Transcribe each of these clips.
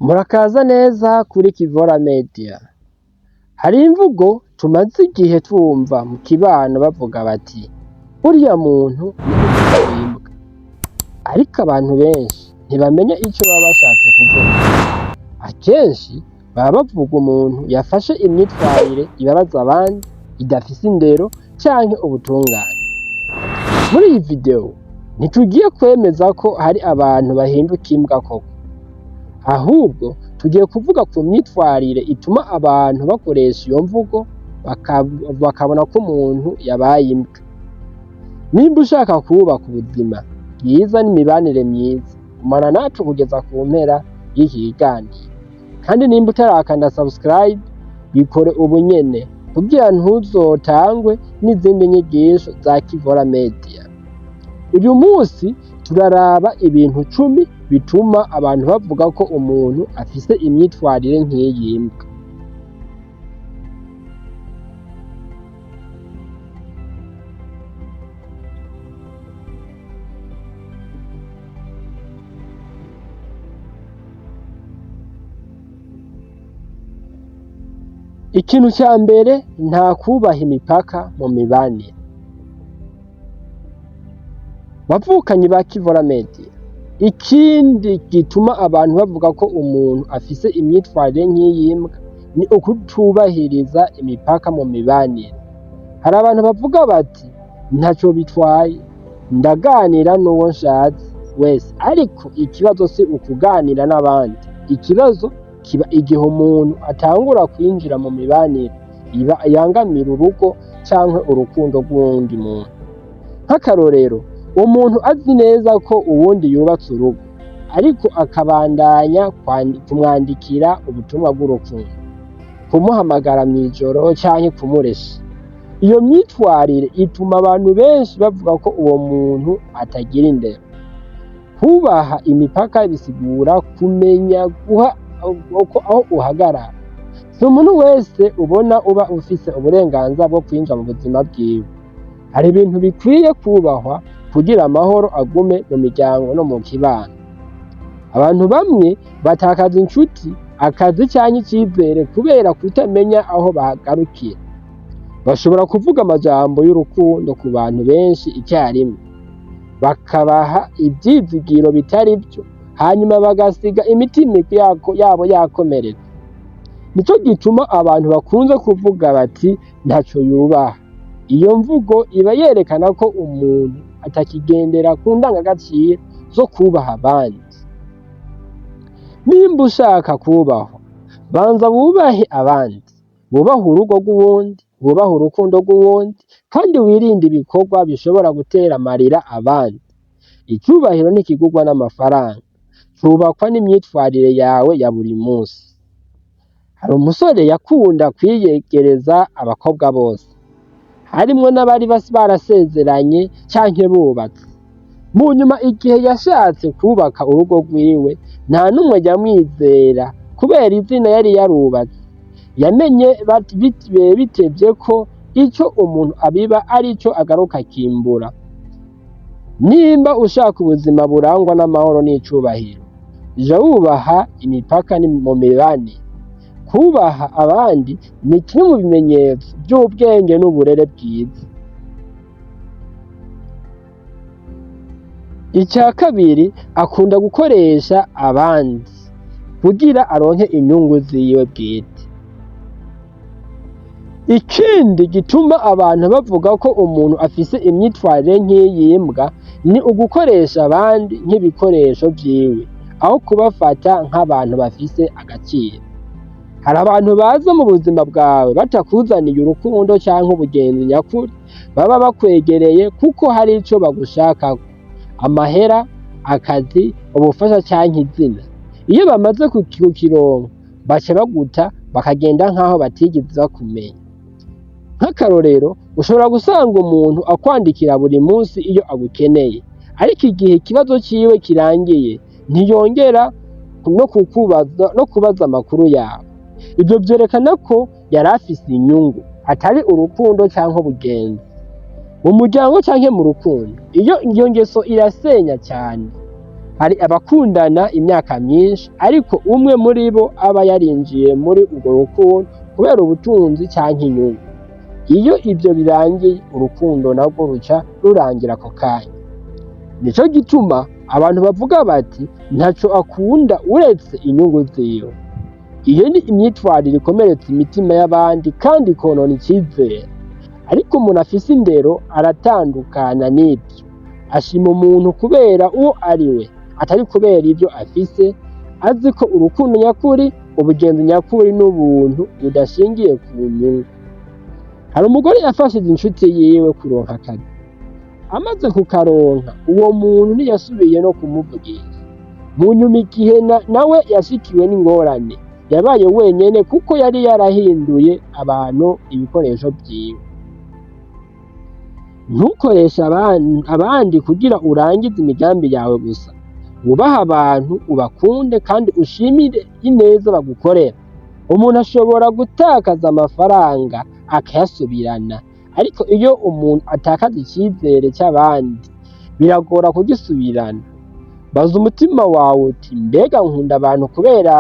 Murakaza neza kuri Kivora Media. Hari imvugo tumaze igihe twumva mu kibano bavuga bati uriya muntu ni umuntu w'imbwa, ariko abantu benshi ntibamenya ico baba bashatse kuvuga. Akenshi baba bavuga umuntu yafashe imyitwarire ibabaza abandi, idafise indero canke ubutungane. Muri iyi video ntitugiye kwemeza ko hari abantu bahinduka imbwa koko, ahubwo tugiye kuvuga ku myitwarire ituma abantu bakoresha iyo mvugo bakabona ko umuntu yabaye imbwa. Nimba ushaka kubaka ubuzima bwiza n'imibanire myiza, gumana natwe kugeza ku mpera y'iki kiganiro. Kandi nimba utarakanda subscribe, bikore ubu nyene kugira ntuzotangwe n'izindi nyigisho za Kivora Media. Uyu munsi turaraba ibintu 10 bituma abantu bavuga ko umuntu afise imyitwarire nk'iyimbwa. Ikintu ca mbere, nta kubaha imipaka mu mibanire. Bavukanyi ba Kivora Media, ikindi gituma abantu bavuga ko umuntu afise imyitwarire nk'iyimbwa ni ukutubahiriza imipaka mu mibanire. Hari abantu bavuga bati ntaco bitwaye, ndaganira n'uwo nshatse wese, ariko ikibazo si ukuganira n'abandi, ikibazo kiba igihe umuntu atangura kwinjira mu mibanire iba yangamira urugo canke urukundo rw'uwundi muntu. Nk'akarorero, umuntu azi neza ko uwundi yubatse urugo, ariko akabandanya kumwandikira ubutumwa bw'urukundo, kumuhamagara mw'ijoro canke kumuresha. Iyo myitwarire ituma abantu benshi bavuga ko uwo muntu atagira indero. Kubaha imipaka bisigura kumenya guha aho uhagarara. Si umuntu wese ubona uba ufise uburenganzira bwo kwinjira mu buzima bwiwe. Hari ibintu bikwiye kubahwa kugira amahoro agume mu miryango no mu kibano. Abantu bamwe batakaza inshuti, akazi canke icizere kubera kutamenya aho bagarukira. Bashobora kuvuga amajambo y'urukundo ku bantu benshi icyarimwe, bakabaha ivyizigiro bitari vyo, hanyuma bagasiga imitima yabo yakomeretse. Nico gituma abantu bakunze kuvuga bati ntaco yubaha. Iyo mvugo iba yerekana ko umuntu atakigendera ku ndangagaciro zo kubaha abandi. Nimba ushaka kubahwa, banza wubahe abandi, wubahe urugo rw'uwundi, wubahe urukundo rw'uwundi, kandi wirinde ibikorwa bishobora gutera amarira abandi. Icubahiro ntikigurwa n'amafaranga, cubakwa n'imyitwarire yawe ya buri munsi. Hari umusore yakunda kwiyegereza abakobwa bose, harimwo n'abari barasezeranye canke bubatse. Mu nyuma igihe yashatse kubaka urugo rwiwe, nta n'umwe yamwizera kubera izina yari yarubatse. Yamenye bitevye ko ico umuntu abiba arico agaruka akimbura. Nimba ushaka ubuzima burangwa n'amahoro n'icubahiro, ja wubaha imipaka mu mibanire. Kubaha abandi ni kimwe mu bimenyetso vy'ubwenge n'uburere bwiza. Ica kabiri, akunda gukoresha abandi kugira aronke inyungu ziwe bwite. Ikindi gituma abantu bavuga ko umuntu afise imyitwarire nk'iyimbwa ni ugukoresha abandi nk'ibikoresho vyiwe, aho kubafata nk'abantu bafise agaciro. Hari abantu baza mu buzima bwawe batakuzaniye urukundo canke ubugenzi nyakuri, baba bakwegereye kuko hari ico bagushakako: amahera, akazi, ubufasha canke izina. Iyo bamaze kukironka baca baguta bakagenda nk'aho batigeze bakumenya. Nk'akarorero, ushobora gusanga umuntu akwandikira buri munsi iyo agukeneye, ariko igihe ikibazo ciwe kirangiye ntiyongera no kubaza amakuru yawe. Ivyo vyerekana ko yari afise inyungu, atari urukundo canke ubugenzi. Mu muryango canke mu rukundo, iyo ngeso irasenya cane. Hari abakundana imyaka myinshi, ariko umwe muri bo aba yarinjiye muri urwo rukundo kubera ubutunzi canke inyungu. Iyo ivyo birangiye, urukundo narwo ruca rurangira ako kanya. Nico gituma abantu bavuga bati ntaco akunda uretse inyungu ziwe. Iyo ni imyitwarire ikomeretsa imitima y'abandi kandi ikonona icizere. Ariko umuntu afise indero aratandukana n'ivyo. Ashima umuntu kubera uwo ari we, atari kubera ivyo afise, azi ko urukundo nyakuri, ubugenzi nyakuri n'ubuntu budashingiye ku nyungu. Hari umugore yafashije inshuti yiwe kuronka akazi. Amaze kukaronka, uwo muntu ntiyasubiye no kumuvugisha. Mu nyuma igihe nawe yashikiwe n'ingorane, yabaye wenyene kuko yari yarahinduye abantu ibikoresho vyiwe. Ntukoreshe abandi kugira urangize imigambi yawe gusa. Wubahe abantu, ubakunde kandi ushimire ineza bagukorera. Umuntu ashobora gutakaza amafaranga akayasubirana, ariko iyo umuntu atakaza icizere c'abandi, biragora kugisubirana. Baza umutima wawe uti mbega nkunda abantu kubera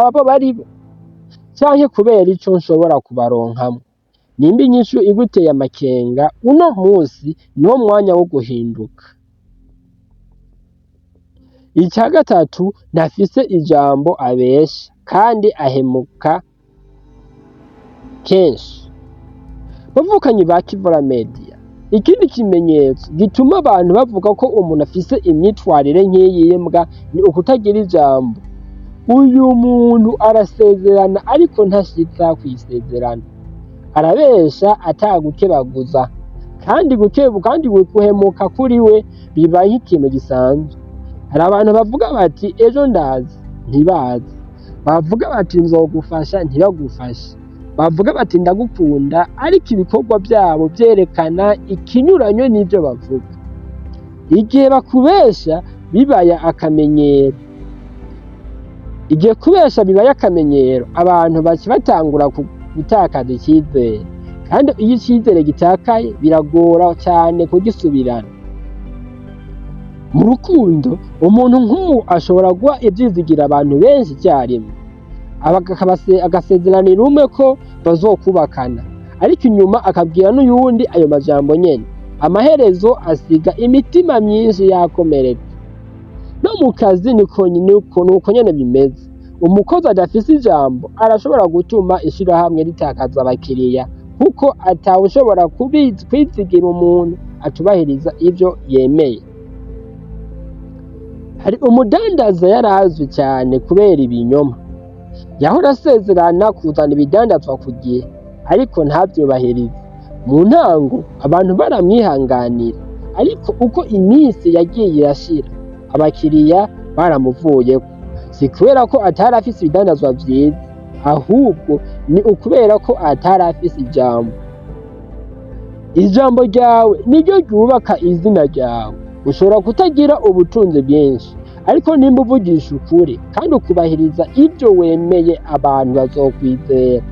abo bari bo, canke kubera ico nshobora kubaronkamwo? Nimba inyishu iguteye amakenga, uno musi niwo mwanya wo guhinduka. Ica gatatu, ntafise ijambo, abesha kandi ahemuka kenshi. Bavukanyi ba Kivora Media, ikindi kimenyetso gituma abantu bavuga ko umuntu afise imyitwarire nk'iyimbwa ni ukutagira ijambo. Uyu muntu arasezerana ariko ntashitsa kw'isezerano. Arabesha atagukebaguza, kandi kandi guhemuka kuri we biba nk'ikintu gisanzwe. Hari abantu bavuga bati ejo ndaza, ntibaze. Bavuga bati nzogufasha, ntibagufashe. Bavuga bati ndagukunda, ariko ibikorwa vyabo vyerekana ikinyuranyo n'ivyo bavuga. Igihe bakubesha bibaye akamenyero. Igihe kubesha bibaye akamenyero, abantu baca batangura gutakaza icizere. Kandi iyo icizere gitakaye, biragora cane kugisubirana. Mu rukundo, umuntu nk'uwo ashobora guha ivyizigiro abantu benshi icyarimwe. Agasezeranira umwe ko bazokubakana, ariko inyuma akabwira n'uyundi ayo majambo nyene. Amaherezo asiga imitima myinshi yakomeretse. No mu kazi nuko nyene bimeze. Umukozi adafise ijambo arashobora gutuma ishirahamwe ritakaza abakiriya, kuko atawushobora kwizigira umuntu atubahiriza ivyo yemeye. Hari umudandaza yarazwi cyane kubera ibinyoma. Yahora asezerana kuzana ibidandazwa ku gihe, ariko ntavyubahirize. Mu ntango abantu baramwihanganira, ariko uko iminsi yagiye irashira, abakiriya baramuvuyeko. Si kubera ko atari afise ibidandazwa vyiza, ahubwo ni ukubera ko atari afise ijambo. Ijambo ryawe niryo ryubaka izina ryawe. Ushobora kutagira ubutunzi bwinshi, ariko nimba uvugisha ukuri kandi ukubahiriza ivyo wemeye, abantu bazokwizera.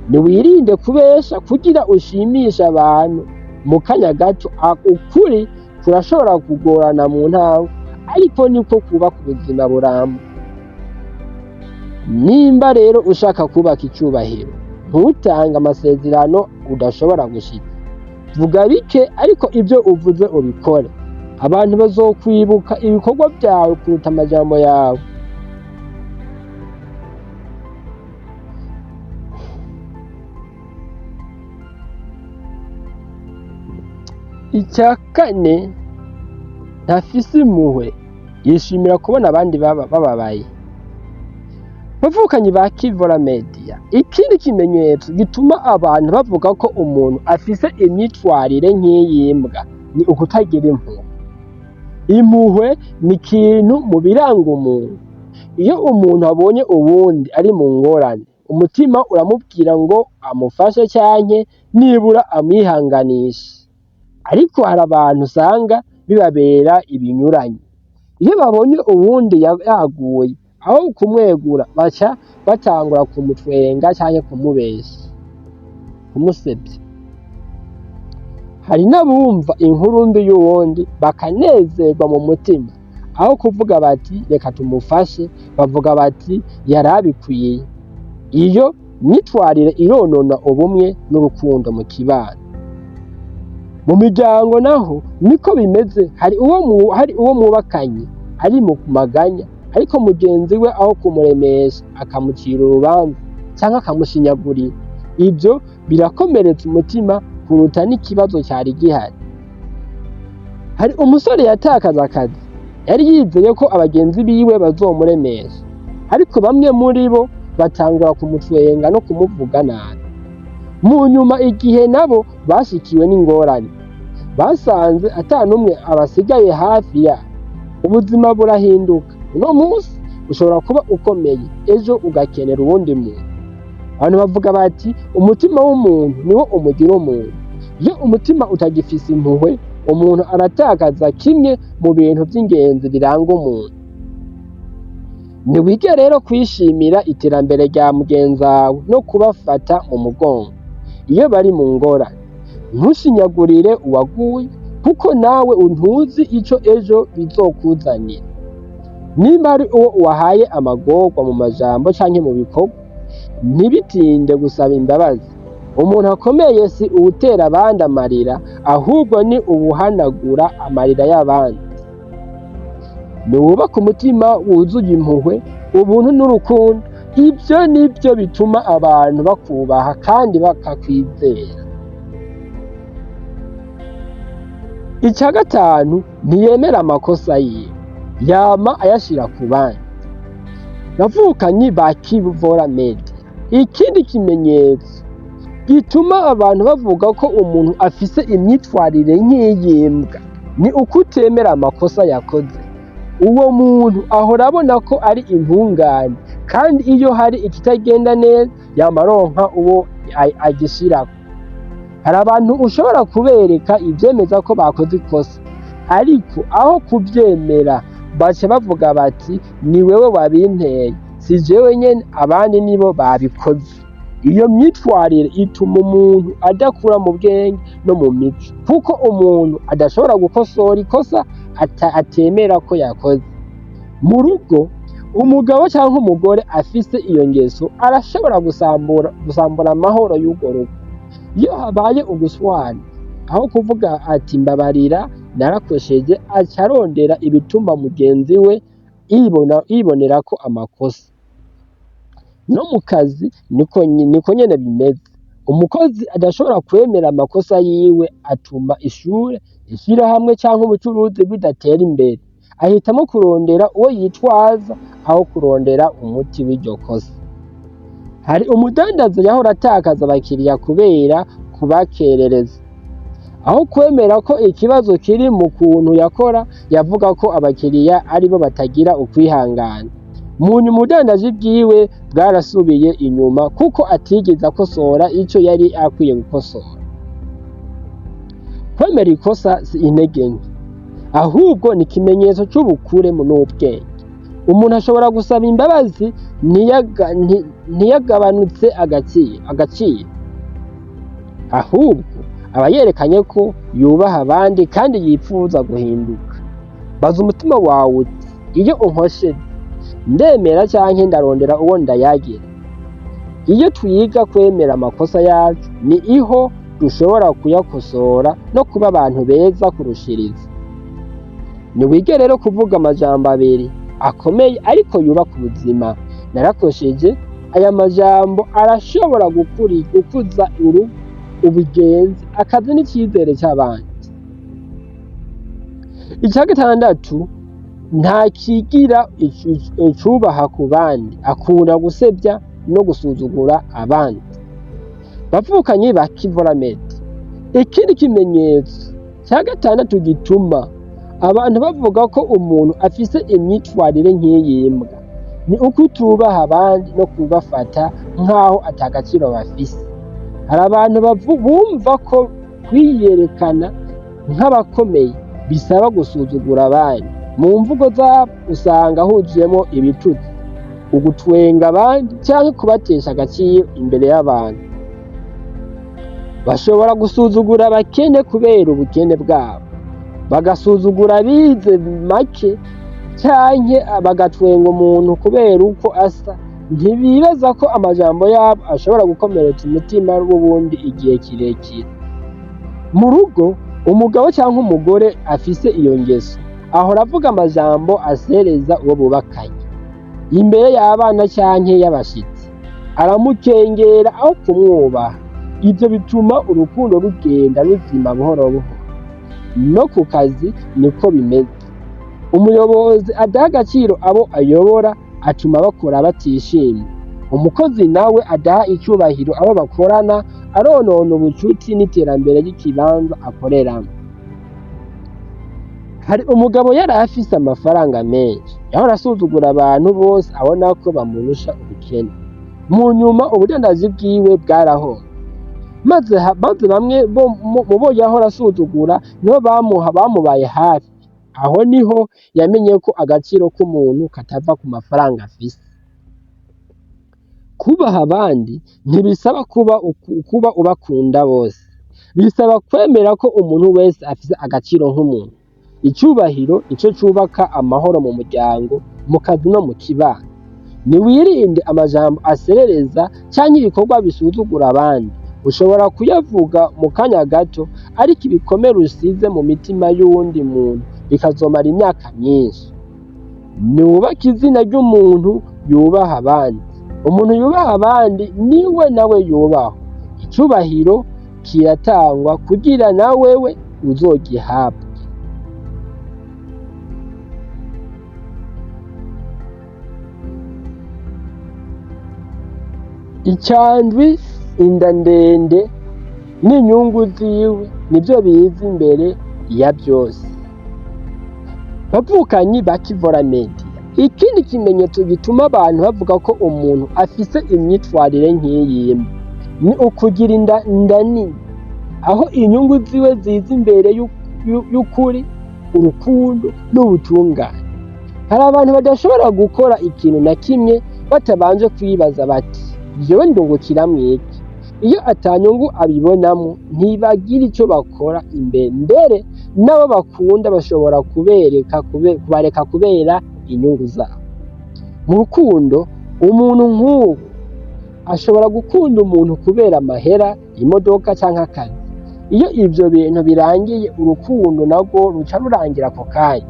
Niwirinde kubesha kugira ushimishe abantu mu kanya gato. Ukuri kurashobora kugorana mu ntango, ariko niko kubaka ubuzima buramba. Nimba rero ushaka kubaka icubahiro, ntutange amasezerano udashobora gushitsa. Vuga bike, ariko ivyo uvuze ubikore. Abantu bazokwibuka ibikorwa vyawe kuruta amajambo yawe. Icya kane, ntafise impuhwe, yishimira kubona abandi bababaye. Bavukanyi ba Kivora Media, ikindi kimenyetso gituma abantu bavuga ko umuntu afise imyitwarire nk'iyimbwa ni ukutagira impuhwe. Impuhwe ni ikintu mu biranga umuntu. Iyo umuntu abonye uwundi ari mu ngorane, umutima uramubwira ngo amufashe canke nibura amwihanganishe. Ariko hari abantu usanga bibabera ibinyuranye. Iyo babonye uwundi yaguye, aho kumwegura baca batangura kumutwenga canke kumubesha, kumusebya. Hari n'abumva inkuru mbi y'uwundi bakanezerwa mu mutima. Aho kuvuga bati reka tumufashe, bavuga bati yarabikwiye. Iyo myitwarire ironona ubumwe n'urukundo mu kibano. Mu miryango naho niko bimeze, hari uwo mwubakanye ari mu maganya, ariko mugenzi we aho kumuremesha akamucira urubanza canke akamushinyagurira. Ivyo birakomeretsa umutima kuruta n'ikibazo cari gihari. Hari umusore yatakaza akazi, yari yizeye ko abagenzi biwe bazomuremesha, ariko bamwe muri bo batangura kumutwenga no kumuvuga nabi. Mu nyuma igihe nabo bashikiwe n'ingorane, basanze ata n'umwe abasigaye hafi yabo. Ubuzima burahinduka, uno munsi ushobora kuba ukomeye, ejo ugakenera uwundi muntu. Abantu bavuga bati umutima w'umuntu niwo umugira umuntu. Iyo umutima utagifise impuhwe, umuntu aratakaza kimwe mu bintu vy'ingenzi biranga umuntu. Niwige rero kwishimira iterambere rya mugenzawe no kubafata mu mugongo iyo bari mu ngorane. Ntushinyagurire uwaguye, kuko nawe ntuzi ico ejo bizokuzanira. Nimba ari uwo wahaye amagorwa mu majambo canke mu bikorwa, ntibitinde gusaba imbabazi. Umuntu akomeye si uwutera abandi amarira, ahubwo ni uwuhanagura amarira y'abandi. Niwubake umutima wuzuye impuhwe, ubuntu n'urukundo. Ivyo nivyo bituma abantu bakubaha kandi bakakwizera. Ica gatanu, ntiyemera amakosa yiwe, yama ayashira ku bandi. Bavukanyi ba Kivora Media, ikindi kimenyetso gituma abantu bavuga ko umuntu afise imyitwarire nk'iyimbwa ni ukutemera amakosa yakoze. Uwo muntu ahora abona ko ari intungane, kandi iyo hari ikitagenda neza yama aronka uwo agishirako. Hari abantu ushobora kubereka ivyemeza ko bakoze ikosa, ariko aho kuvyemera baca bavuga bati ni wewe wabinteye, si jewe nyene, abandi nibo babikoze. Iyo myitwarire ituma umuntu adakura mu bwenge no mu mico, kuko umuntu adashobora gukosora ikosa atemera ko yakoze. Mu rugo, umugabo canke umugore afise iyo ngeso arashobora gusambura amahoro y'urwo rugo. Iyo habaye uguswana, aho kuvuga ati mbabarira narakosheje, aca arondera ibituma mugenzi we yibonerako amakosa. No mu kazi niko nyene bimeze. Umukozi adashobora kwemera amakosa yiwe atuma ishure, ishirahamwe canke ubucuruzi bidatera imbere. Ahitamwo kurondera uwo yitwaza aho kurondera umuti w'iryo kosa. Hari umudandaza yahora atakaza abakiriya kubera kubakerereza. Aho kwemera ko ikibazo kiri mu kuntu yakora, yavuga ko abakiriya aribo batagira ukwihangana. Mu nyuma ubudandaji bwiwe bwarasubiye inyuma kuko atigeze akosora ico yari akwiye gukosora. Kwemera ikosa si intege nke, ahubwo ni ikimenyetso c'ubukure n'ubwenge. Umuntu ashobora gusaba imbabazi ntiyagabanutse agaciro, ahubwo aba yerekanye ko yubaha abandi kandi yipfuza guhinduka. Baza umutima wawe uti iyo unkosheje ndemera canke ndarondera uwo ndayagira. Iyo twiga kwemera amakosa yacu, ni iho dushobora kuyakosora no kuba abantu beza kurushiriza. Niwige rero kuvuga amajambo abiri akomeye ariko yubaka ubuzima. Narakosheje, aya majambo arashobora gukuza urugo, ubugenzi, akazi n'icizere c'abandi. Ica gatandatu, ntakigira icubaha ku bandi, akunda gusebya no gusuzugura abandi. Bavukanyi ba Kivora Media, ikindi kimenyetso ca gatandatu gituma abantu bavuga ko umuntu afise imyitwarire nk'iyimbwa ni ukutubaha abandi no kubafata nk'aho atagaciro bafise. Hari abantu bumva ko kwiyerekana nk'abakomeye bisaba gusuzugura abandi. Mu mvugo zabo usanga huzuyemwo ibitutsi, ugutwenga abandi canke kubatesha agaciro imbere y'abantu. Bashobora gusuzugura abakene kubera ubukene bwabo, bagasuzugura abize make canke bagatwenga umuntu kubera uko asa, ntibibaza ko amajambo yabo ashobora gukomeretsa umutima w'uwundi igihe kirekire. Mu rugo, umugabo canke umugore afise iyo ngeso ahora avuga amajambo asereza uwo bubakanye imbere y'abana canke y'abashitsi, aramukengera aho kumwubaha. Ivyo bituma urukundo rugenda ruzima buhoro buhoro. No ku kazi niko bimeze. Umuyobozi adaha agaciro abo ayobora atuma bakora batishimye. Umukozi nawe adaha icubahiro abo bakorana aronona ubucuti n'iterambere ry'ikibanza akoreramwo. Hari umugabo yari afise amafaranga menshi, yahora asuzugura abantu bose abona ko bamurusha ubukene. Mu nyuma ubudandaji bwiwe bwarahomvye, maze bamwe mubo yahora asuzugura nibo bamubaye hafi. Aho niho yamenye ko agaciro k'umuntu katava ku mafaranga afise. Kubaha abandi ntibisaba kuba ubakunda bose, bisaba kwemera ko umuntu wese afise agaciro nk'umuntu. Icubahiro nico cubaka amahoro mu muryango, mu kazi no mu kibano. Niwirinde amajambo aserereza canke ibikorwa bisuzugura abandi. Ushobora kuyavuga mu kanya gato, ariko ibikomere usize mu mitima y'uwundi muntu bikazomara imyaka myinshi. Niwubake izina ry'umuntu yubaha abandi. Umuntu yubaha abandi niwe nawe yubahwa. Icubahiro kiratangwa kugira na wewe uzogihabwe. Icandwi, inda ndende n'inyungu ziwe nivyo biza imbere ya vyose. Bavukanyi ba Kivora Media, ikindi kimenyetso gituma abantu bavuga ko umuntu afise imyitwarire nk'iyimbwa ni ukugira inda nini, aho inyungu ziwe ziza imbere y'ukuri, urukundo n'ubutungane. Hari abantu badashobora gukora ikintu na kimwe batabanje kwibaza bati jewe ndungukiramwo iki? Iyo ata nyungu abibonamwo ntibagira ico bakora imbere, mbere n'abo bakunda bashobora kubareka kubera inyungu zabo. Mu rukundo, umuntu nk'uwo ashobora gukunda umuntu kubera amahera, imodoka canke akazi. Iyo ivyo bintu birangiye, urukundo narwo ruca rurangira ako kanya.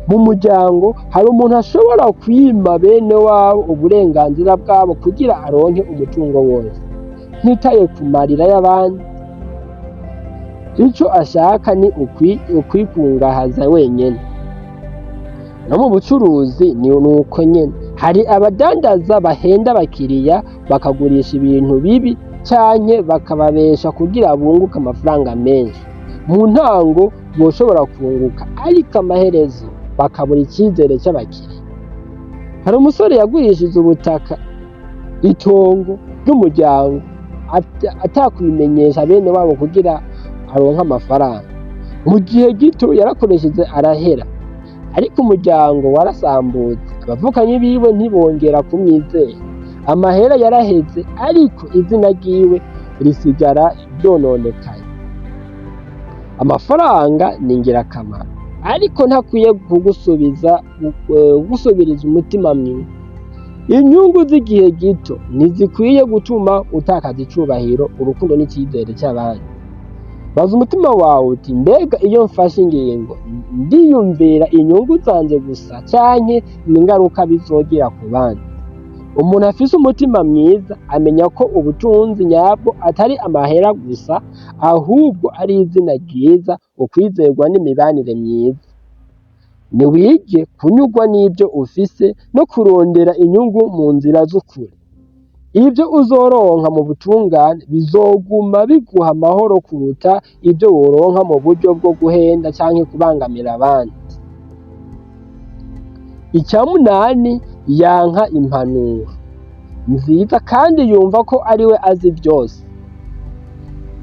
Mu muryango hari umuntu ashobora kwima bene wabo uburenganzira bwabo kugira aronke umutungo wose, ntitaye ku marira y'abandi. Ico ashaka ni ukwikungahaza wenyene. No mu bucuruzi ni uko nyene, hari abadandaza bahenda abakiriya bakagurisha ibintu bibi canke bakababesha kugira bunguke amafaranga menshi. Mu ntango boshobora kunguka, ariko amaherezo bakabura icizere c'abakiriya. Hari umusore yagurishije ubutaka, itongo ry'umuryango atakubimenyesha bene wabo kugira aronke amafaranga. Mu gihe gito yarakoresheje arahera, ariko umuryango warasambutse, abavukanyi biwe ntibongera kumwizera. Amahera yaraheze, ariko izina ryiwe risigara ryononekaye. Amafaranga ni ingirakamaro, ariko ntakwiye kugusubiriza umutima mwiza. Inyungu z'igihe gito ntizikwiye gutuma utakaza icubahiro, urukundo n'icizere c'abandi. Baza umutima wawe uti mbega iyo mfashe ingingo ndiyumvira inyungu zanje gusa canke n'ingaruka bizogira ku bandi? Umuntu afise umutima mwiza amenya ko ubutunzi nyabwo atari amahera gusa, ahubwo ari izina ryiza, ukwizerwa n'imibanire myiza. Niwige kunyurwa n'ivyo ufise no kurondera inyungu mu nzira z'ukuri. Ivyo uzoronka mu butungane bizoguma biguha amahoro kuruta ivyo woronka mu buryo bwo guhenda canke kubangamira abandi. Ica munani, yanka impanuro nziza kandi yumva ko ariwe azi vyose.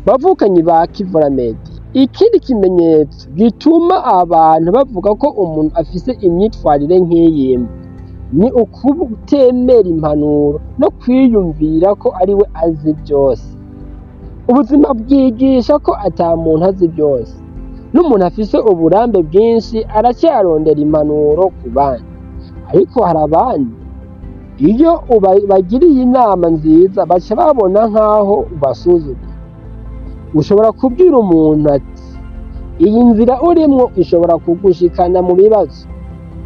Bavukanyi ba Kivora Media, ikindi kimenyetso gituma abantu bavuga ko umuntu afise imyitwarire nk'iyimbwa ni ukutemera impanuro no kwiyumvira ko ariwe azi vyose. Ubuzima bwigisha ko ata muntu azi vyose. N'umuntu afise uburambe bwinshi aracyarondera impanuro ku bandi. Ariko hari abandi iyo ubagiriye inama nziza baca babona nk'aho ubasuzuguye. Ushobora kubwira umuntu ati iyi nzira urimwo ishobora kugushikana mu bibazo,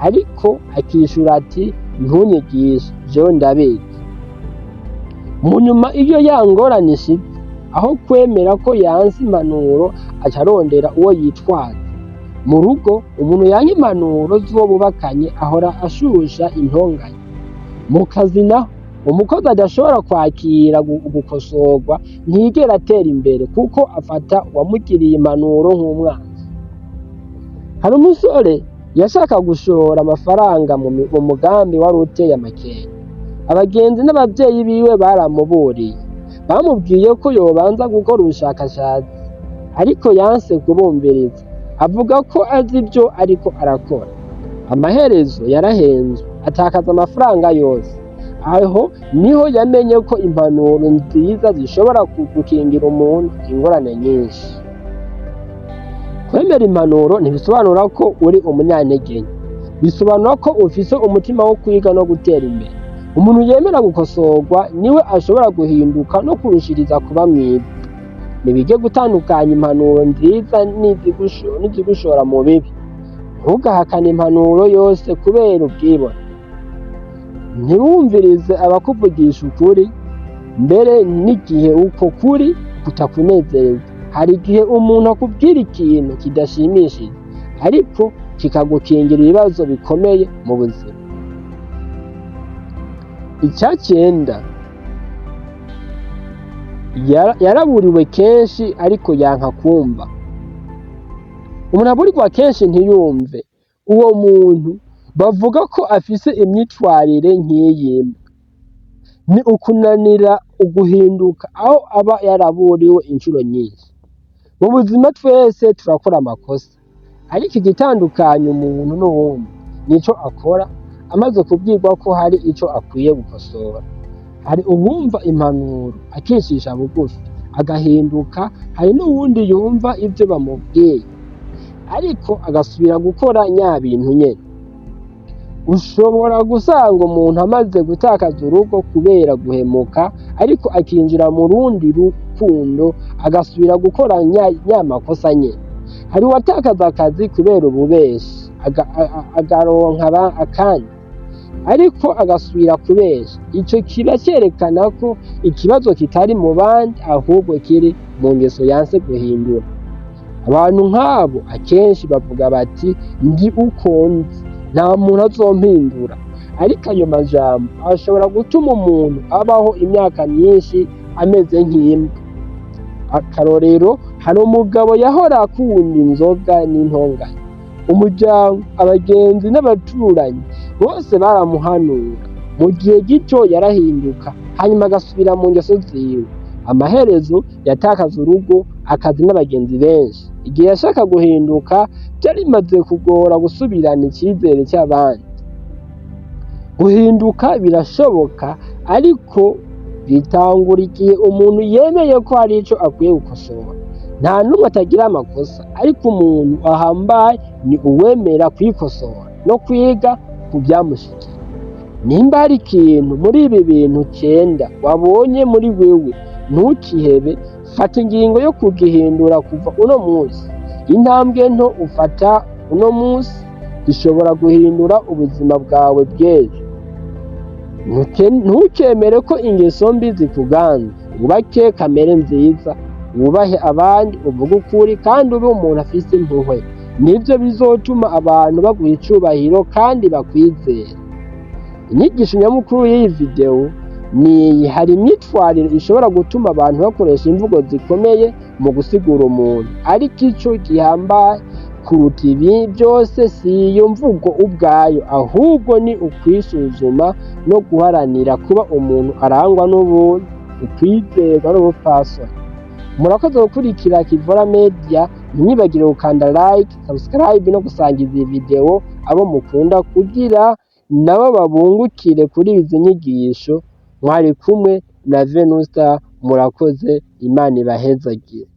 ariko akishura ati ntunyigishe jewe ndabizi. Mu nyuma iyo ya ngorane ishitse, aho kwemera ko yanse impanuro aca arondera uwo yitwaza. Mu rugo umuntu yanka impanuro z'uwo bubakanye ahora ashusha intonganya. Mu kazi naho umukozi adashobora kwakira gukosorwa ntiyigera atera imbere kuko afata uwamugiriye impanuro nk'umwanzi. Hari umusore yashaka gushora amafaranga mu mugambi wari uteye amakenga. Abagenzi n'abavyeyi biwe baramuburiye, bamubwiye ko yobanza gukora ubushakashatsi, ariko yanse kubumviriza, avuga ko azi ivyo ariko arakora. Amaherezo yarahenzwe, atakaza amafaranga yose. Aho niho yamenye ko impanuro nziza zishobora gukingira umuntu ingorane nyinshi. Kwemera impanuro ntibisobanura ko uri umunyantege nke, bisobanura ko ufise umutima wo kwiga no gutera imbere. Umuntu yemera gukosorwa niwe ashobora guhinduka no kurushiriza kuba mwiza. Nibige gutandukanya impanuro nziza n'izigushora mu bibi. Ntugahakane impanuro yose kubera ubwibone. Ntiwumvirize abakuvugisha ukuri, mbere n'igihe uko kuri kutakunezereza. Hari igihe umuntu akubwira ikintu kidashimishije, ariko kikagukingira ibibazo bikomeye mu buzima. Ica cenda, yaraburiwe kenshi ariko yanka kumva. Umuntu aburirwa kenshi ntiyumve, uwo muntu bavuga ko afise imyitwarire nk'iyimbwa. Ni ukunanira uguhinduka aho aba yaraburiwe incuro nyinshi. Mu buzima twese turakora amakosa, ariko igitandukanya umuntu n'uwundi nico akora amaze kubwirwa ko hari ico akwiye gukosora. Hari uwumva impanuro akicisha bugufi agahinduka, hari n'uwundi yumva ivyo bamubwiye ariko agasubira gukora nya bintu nyene. Ushobora gusanga umuntu amaze gutakaza urugo kubera guhemuka, ariko akinjira mu rundi rukundo agasubira gukora nya makosa nyene. Hari uwatakaza akazi kubera ububeshi agaronka akandi, ariko agasubira kubesha. Ico kiba cerekana ko ikibazo kitari mu bandi ahubwo kiri mu ngeso yanse guhindura. Abantu nk'abo akenshi bavuga bati ndi uko ndi, nta muntu azompindura. Ariko ayo majambo ashobora gutuma umuntu abaho imyaka myinshi ameze nk'imbwa. Akarorero, hari umugabo yahora akunda inzoga n'intonganya. Umuryango, abagenzi n'abaturanyi bose baramuhanura. Mu gihe gito yarahinduka, hanyuma agasubira mu ngeso ziwe. Amaherezo yatakaza urugo, akazi n'abagenzi benshi. Igihe yashaka guhinduka, vyari bimaze kugora gusubirana icizere c'abandi. Guhinduka birashoboka, ariko bitangura igihe umuntu yemeye ko hari ico akwiye gukosora. Nta n'umwe atagira amakosa, ariko umuntu ahambaye ni uwemera kwikosora no kwiga ku vyamushikiye. Nimba hari ikintu muri ibi bintu cenda wabonye muri wewe, ntukihebe, fata ingingo yo kugihindura kuva uno munsi. Intambwe nto ufata uno munsi ishobora guhindura ubuzima bwawe bw'ejo. Ntukemere ko ingeso mbi zikuganza, wubake kamere nziza, wubahe abandi, uvuge ukuri kandi ube umuntu afise impuhwe. Nivyo bizotuma abantu baguha icubahiro kandi bakwizera. Inyigisho nyamukuru y'iyi video niyi: hari imyitwarire ishobora gutuma abantu bakoresha imvugo zikomeye mu gusigura umuntu, ariko ico gihambaye kuruta ibi byose si iyo mvugo ubwayo, ahubwo ni ukwisuzuma no guharanira kuba umuntu arangwa n'ubuntu, ukwizerwa n'ubupfasoni. Murakoze gukurikira Kivora Media, ntimwibagire gukanda like, subscribe no gusangiza iyi video abo mukunda kugira nabo babungukire kuri izi nyigisho. Mwari kumwe na Venusta, murakoze, Imana ibahezagire.